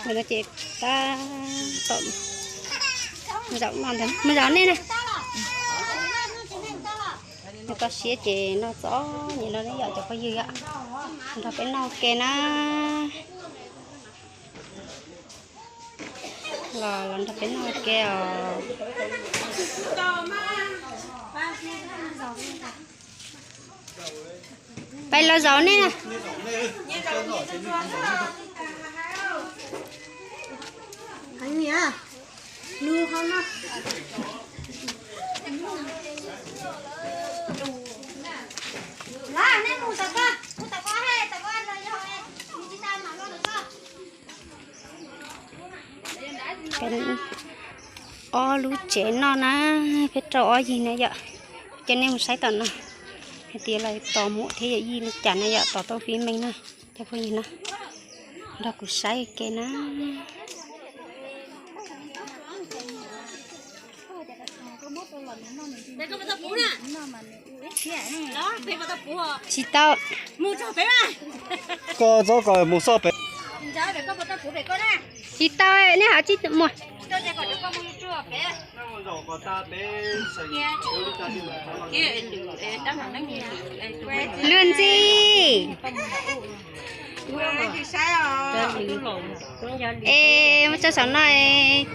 Ntawm no ces tab tom mus zaum no ntag, mus zaum nej na. Nws toj siab ces noj txom nyem no ne yom cov phooj ywg yom. Nrog peb noj ua ke na. Los los nrog peb noj ua ke os. Peb los zaum nej na. Ob lub tsev noj na, peb rau ob yig na yom. Coj nej mus saib tom no, hais tias los tos muam thiab yawm yij li cas na yom, tos tau fij meej na. Cov phooj ywg na, nrog kuv saib ua ke na. Tsis tau. Koj txhob kom mus xoj pem. Tsis tau, nej hov tsis muag. Luag ntxhi. Es muab tso saum no,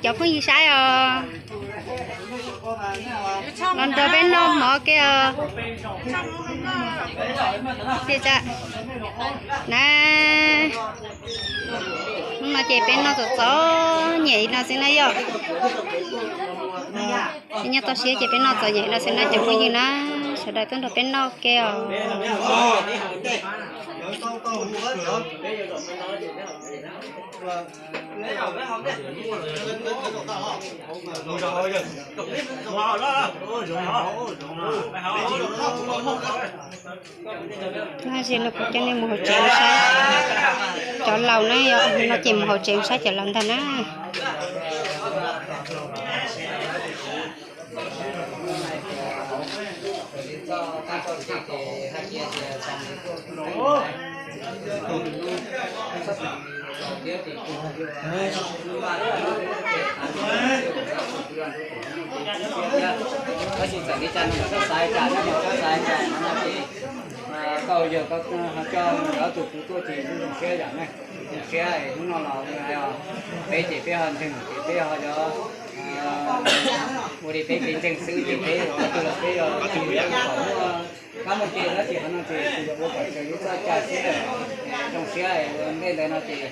cov phooj ywg saib os. Los nrog peb noj mov ke os. Na, hnub no ces peb noj txom txom nyem no xwb na yom. Peb nyob toj siab ces peb noj txom nyem no xwb na cov phooj ywg na. Sawv daws tuaj nrog peb noj ke os. Tab sis no kuv coj nej mus hauv tsev saib cov laus na, yog no ces mus hauv tsev saib cov laus ntag na. Tab sis txawm li cas no mas txhob xav cas, nyob mas txhob xav cas no ces tau yog tau coj nkawd tus kwv tuaj ces zoo siab yom ne. Zoo siab hnub no los hais os, peb ces peb ho ntseeg ces peb ho yog ua li peb peb ntseeg xwb ces peb ua twg los peb yog kom muaj kab muaj ke dab tsi qhov no ces tsis yog ua kom tsawg ib txoj cai xwb. Zoo siab ua ntej ntawd no ces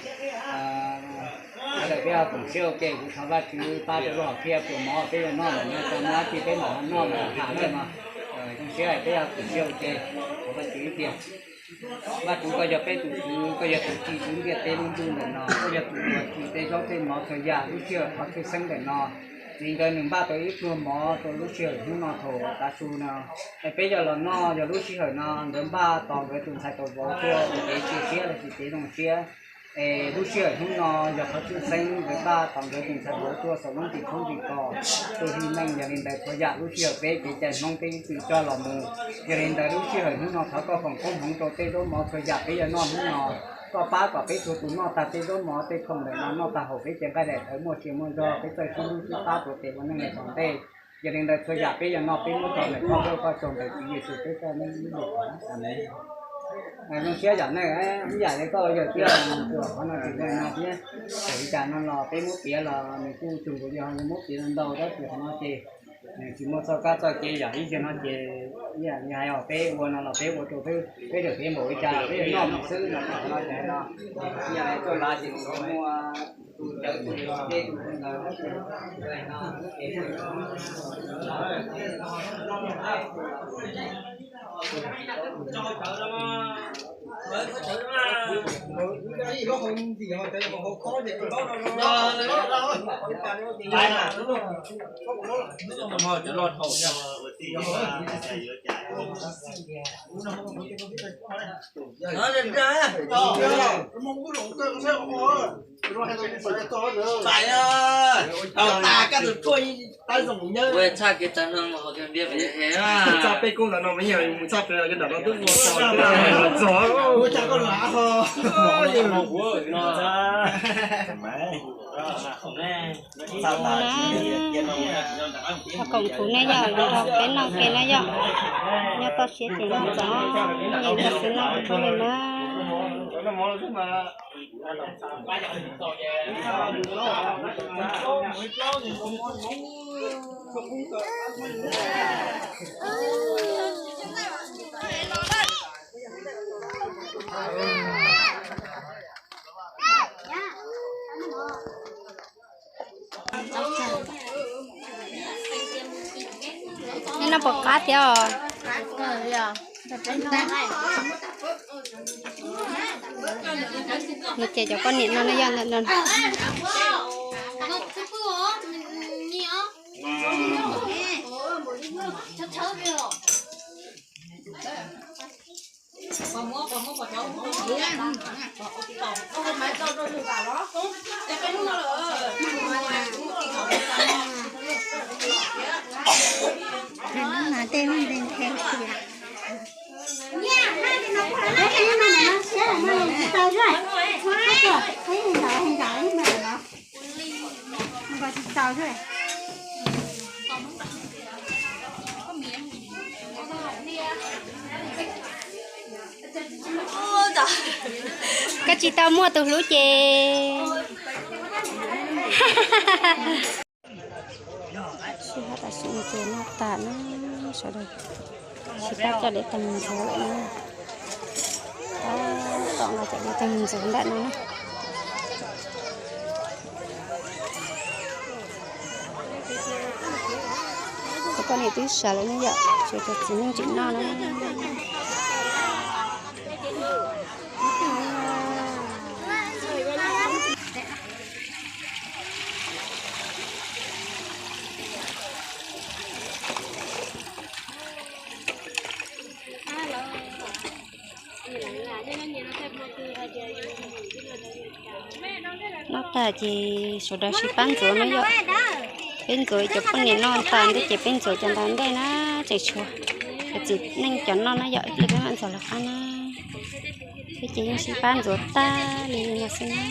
sawv daws peb ho koom siab ua ke, kuv thov Vajtswb pab rau lub hom phiaj pluas mov peb yuav noj ntawm no, tau muaj dab tsi peb mam ho noj mas tham lawm mas. Zoo siab peb ho koom siab ua ke, thov Vajtswb ib tiag. Vajtswv, koj yog peb tus Tswv, koj yog tus ci txwv ntiaj teb lub ntuj ntawm no, koj yog tus uas tsim tej zaub tej mov txhua yam lub sij hawm qhov txhua xeeb ntawm no. Txij nkawd nws npaj tau ib pluag mov rau lub sij hawm hnub no thaum tav su no, es peb yog los noj yog lub sij hawm no nkawd npaj tos nkawd tus ntxhais tus vauv tuaj ua kev cia siab lossis kev zoo siab. Es lub sij hawm hnub no yog qhov txhua xeeb nkawd npaj tos nkawd tus ntxhais vauv tuaj saum lub ntim khoob ntim kos, tus hli neej. Yog li ntawd txhua yam lub sij hawm peb kev cai Hmoob peb ib txwm coj los mus. Yog li ntawd lub sij hawm hnub no thov koj foom koob hmoov rau tej zaub mov txhua yam peb yuav noj hnub no. Koj pab kom peb txhua tus noj tag tej zaub mov tej khoom ntawm no, noj tag haum peb cev nqaij daim tawv muaj sia muaj zog, peb txawj sib hlub sib pab rau tes ua neej yav tom ntej. Yog li ntawd txhua yam peb yuav noj peb muab tso ntawm koj, koj tso ntawm Tswv Yexus peb txoj neej ib ntsis. Zoo siab yam neej, ib yam li koj ua yawg thiab, qhov no tsis zoo no thiab. Txawm li cas no los peb muab piav los nws kuj tsuas nkaus li ho muab piav ntau tab sis qhov no ces nws tsis muaj txoj kab txoj kev yam ib zaug no ces ib yam li hais os, peb ua no los peb ua rau peb, peb dawm peb npaum li cas peb yuav noj mus xwb no, qhov no ces hais no. Ib yam li tuaj lav ces muaj tus cawv tus dej tus ntawd. Ua tshaj kev tag no ho kiag ntiag pem he. Txaj peb koob ntawm no mas yog mus txaj pem, yog ntawm no twb ua txog. Thov koom kuv nej yom, los nrog peb noj ke na yom. Nyob toj siab ces noj txog, nyob toj siab noj txog na. Nej noj puas qab thiab os? Nws ces cov poj niam no no yog ntawm no. Koj tsis tau muaj tus hlub ces. Sij hawm tam sim no ces noj tas na, sawv daws tsis pab coj dev tag mus ntxuav lawm na. Tab tom nqa cov dev tag mus ntxuav ntawm no na. Cov poj niam twb sawv lawm ne yom, tshuav cov txiv neej tseem noj na. Noj tag ces sawv daws sib pab ntxuav na yom. Peb ntxuav cov poj niam noj tas ntej ces peb ntxuav cov ntawd ntej na, tseem tshuav cov txiv neej cov noj na yom, ib pliag peb mam ntxuav lawv qab na. Peb ces yeej sib pab ntxuav tag li no xwb na.